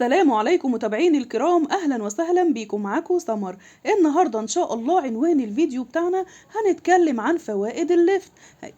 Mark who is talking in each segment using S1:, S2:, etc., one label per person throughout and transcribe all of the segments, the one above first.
S1: السلام عليكم متابعيني الكرام، اهلا وسهلا بيكم. معاكم سمر. النهارده ان شاء الله عنوان الفيديو بتاعنا هنتكلم عن فوائد اللفت.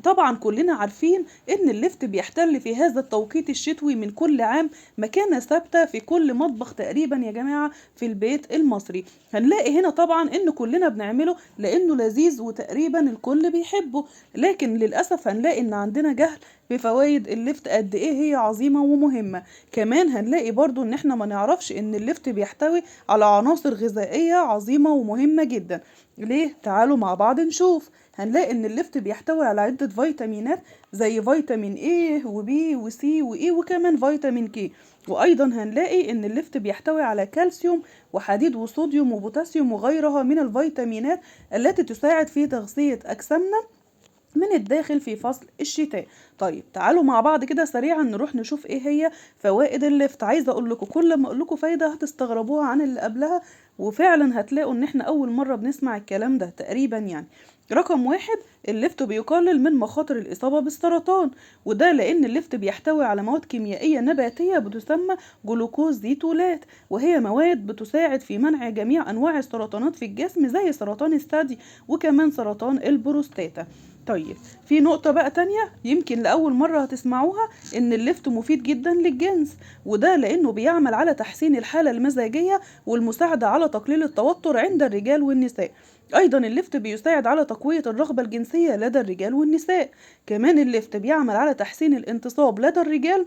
S1: طبعا كلنا عارفين ان اللفت بيحتل في هذا التوقيت الشتوي من كل عام مكانة ثابتة في كل مطبخ تقريبا يا جماعة في البيت المصري. هنلاقي هنا طبعا ان كلنا بنعمله لانه لذيذ وتقريبا الكل بيحبه، لكن للاسف هنلاقي ان عندنا جهل بفوائد اللفت قد ايه هي عظيمة ومهمة. كمان هنلاقي برضو ان احنا ما نعرفش ان اللفت بيحتوي على عناصر غذائية عظيمة ومهمة جدا. ليه؟ تعالوا مع بعض نشوف. هنلاقي ان اللفت بيحتوي على عدة فيتامينات زي فيتامين A و B و C و E وكمان فيتامين K، وايضا هنلاقي ان اللفت بيحتوي على كالسيوم وحديد وصوديوم وبوتاسيوم وغيرها من الفيتامينات التي تساعد في تغذية اجسامنا من الداخل في فصل الشتاء. طيب تعالوا مع بعض كده سريعا نروح نشوف ايه هي فوائد اللفت. عايزه اقول لكم كل ما اقول لكم فايده هتستغربوها عن اللي قبلها، وفعلا هتلاقوا ان احنا اول مرة بنسمع الكلام ده تقريبا يعني. رقم 1، اللفت بيقلل من مخاطر الإصابة بالسرطان، وده لأن اللفت بيحتوي على مواد كيميائية نباتية بتسمى جلوكوزيتولات، وهي مواد بتساعد في منع جميع أنواع السرطانات في الجسم زي سرطان الثدي وكمان سرطان البروستاتا. طيب في نقطة بقى تانية يمكن لأول مرة هتسمعوها، إن اللفت مفيد جدا للجنس، وده لأنه بيعمل على تحسين الحالة المزاجية والمساعدة على تقليل التوتر عند الرجال والنساء. أيضا اللفت بيساعد على تقوية الرغبة الجنسية لدى الرجال والنساء. كمان اللفت بيعمل على تحسين الانتصاب لدى الرجال،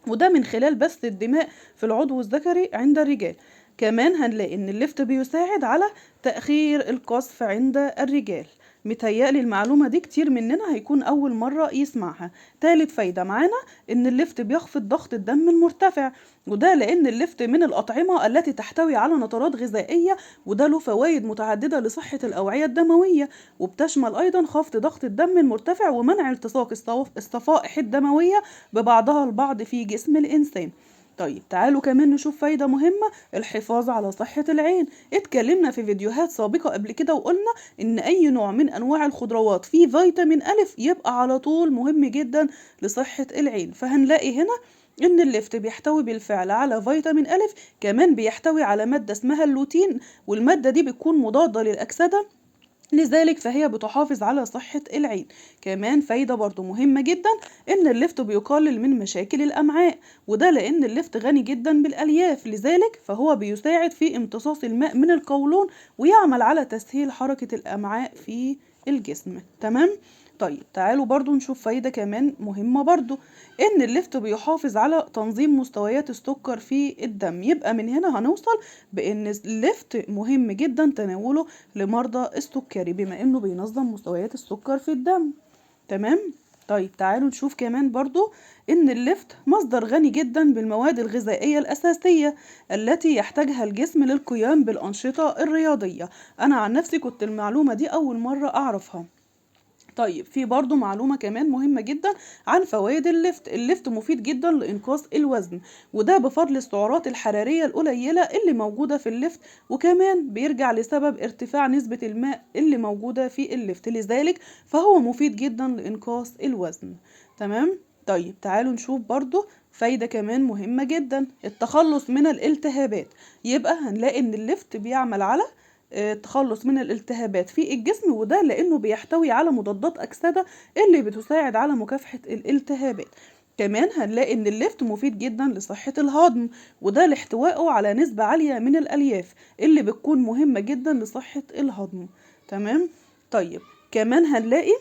S1: وده من خلال بث الدماء في العضو الذكري عند الرجال. كمان هنلاقي إن اللفت بيساعد على تأخير القذف عند الرجال. متهيألي المعلومة دي كتير مننا هيكون أول مرة يسمعها. تالت فايدة معانا إن اللفت بيخفض ضغط الدم المرتفع، وده لأن اللفت من الأطعمة التي تحتوي على نترات غذائية، وده له فوائد متعددة لصحة الأوعية الدموية، وبتشمل أيضا خفض ضغط الدم المرتفع ومنع التصاق الصفائح الدموية ببعضها البعض في جسم الإنسان. طيب تعالوا كمان نشوف فايدة مهمة، الحفاظ على صحة العين. اتكلمنا في فيديوهات سابقة قبل كده وقلنا ان اي نوع من انواع الخضروات فيه فيتامين ألف يبقى على طول مهم جدا لصحة العين. فهنلاقي هنا ان اللفت بيحتوي بالفعل على فيتامين ألف، كمان بيحتوي على مادة اسمها اللوتين، والمادة دي بتكون مضادة للأكسدة، لذلك فهي بتحافظ على صحة العين. كمان فايدة برضو مهمة جدا ان اللفت بيقلل من مشاكل الأمعاء، وده لان اللفت غني جدا بالألياف، لذلك فهو بيساعد في امتصاص الماء من القولون ويعمل على تسهيل حركة الأمعاء في الجسم. تمام؟ طيب تعالوا برضو نشوف فايدة كمان مهمة برضو، ان اللفت بيحافظ على تنظيم مستويات السكر في الدم. يبقى من هنا هنوصل بان اللفت مهم جدا تناوله لمرضى السكري بما انه بينظم مستويات السكر في الدم. تمام؟ طيب تعالوا نشوف كمان برضو ان اللفت مصدر غني جدا بالمواد الغذائية الأساسية التي يحتاجها الجسم للقيام بالأنشطة الرياضية. انا عن نفسي كنت المعلومة دي اول مرة اعرفها. طيب في برضو معلومة كمان مهمة جدا عن فوائد اللفت. اللفت مفيد جدا لإنقاص الوزن، وده بفضل السعرات الحرارية القليلة اللي موجودة في اللفت، وكمان بيرجع لسبب ارتفاع نسبة الماء اللي موجودة في اللفت، لذلك فهو مفيد جدا لإنقاص الوزن. تمام؟ طيب تعالوا نشوف برضو فايدة كمان مهمة جدا، التخلص من الالتهابات. يبقى هنلاقي ان اللفت بيعمل على التخلص من الالتهابات في الجسم، وده لأنه بيحتوي على مضادات أكسدة اللي بتساعد على مكافحة الالتهابات. كمان هنلاقي ان اللفت مفيد جدا لصحة الهضم، وده لاحتوائه على نسبة عالية من الألياف اللي بتكون مهمة جدا لصحة الهضم. تمام؟ طيب كمان هنلاقي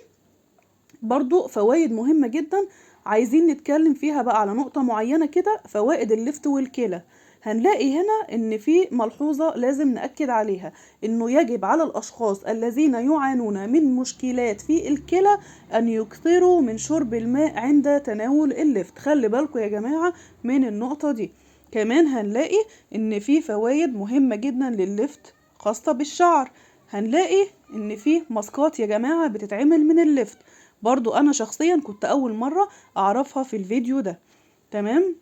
S1: برضو فوائد مهمة جدا عايزين نتكلم فيها بقى على نقطة معينة كده، فوائد اللفت والكلى. هنلاقي هنا ان في ملحوظة لازم نأكد عليها، انه يجب على الاشخاص الذين يعانون من مشكلات في الكلى ان يكثروا من شرب الماء عند تناول اللفت. خلي بالكم يا جماعة من النقطة دي. كمان هنلاقي ان في فوائد مهمة جدا لللفت خاصة بالشعر. هنلاقي ان في ماسكات يا جماعة بتتعمل من اللفت، برضو انا شخصيا كنت اول مرة اعرفها في الفيديو ده. تمام؟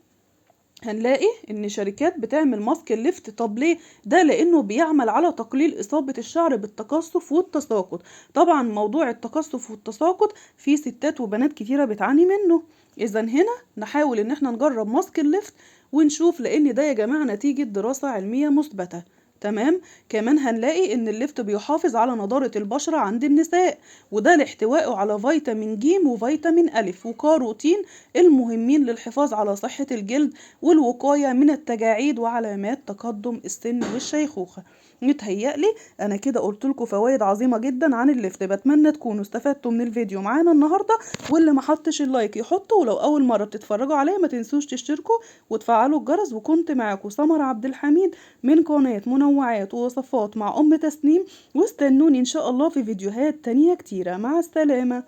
S1: هنلاقي ان شركات بتعمل ماسك اللفت. طب ليه؟ ده لانه بيعمل على تقليل اصابة الشعر بالتقصف والتساقط. طبعا موضوع التقصف والتساقط في ستات وبنات كتيرة بتعاني منه، اذا هنا نحاول ان احنا نجرب ماسك اللفت ونشوف، لان ده يا جماعة نتيجة دراسة علمية مثبتة. تمام. كمان هنلاقي ان اللفت بيحافظ على نضارة البشرة عند النساء، وده لاحتوائه على فيتامين ج وفيتامين أ وكاروتين المهمين للحفاظ على صحة الجلد والوقاية من التجاعيد وعلامات تقدم السن والشيخوخة. متهيألي انا كده قلت لكم فوائد عظيمة جدا عن اللفت. بتمنى تكونوا استفدتوا من الفيديو معانا النهارده، واللي ما حطش ال like يحطه، ولو اول مرة بتتفرجوا عليه ما تنسوش تشتركوا وتفعلوا الجرس. وكنت معاكم سمر عبد الحميد من قناة منوعات ووصفات مع ام تسنيم، واستنوني ان شاء الله في فيديوهات تانية كتيرة. مع السلامة.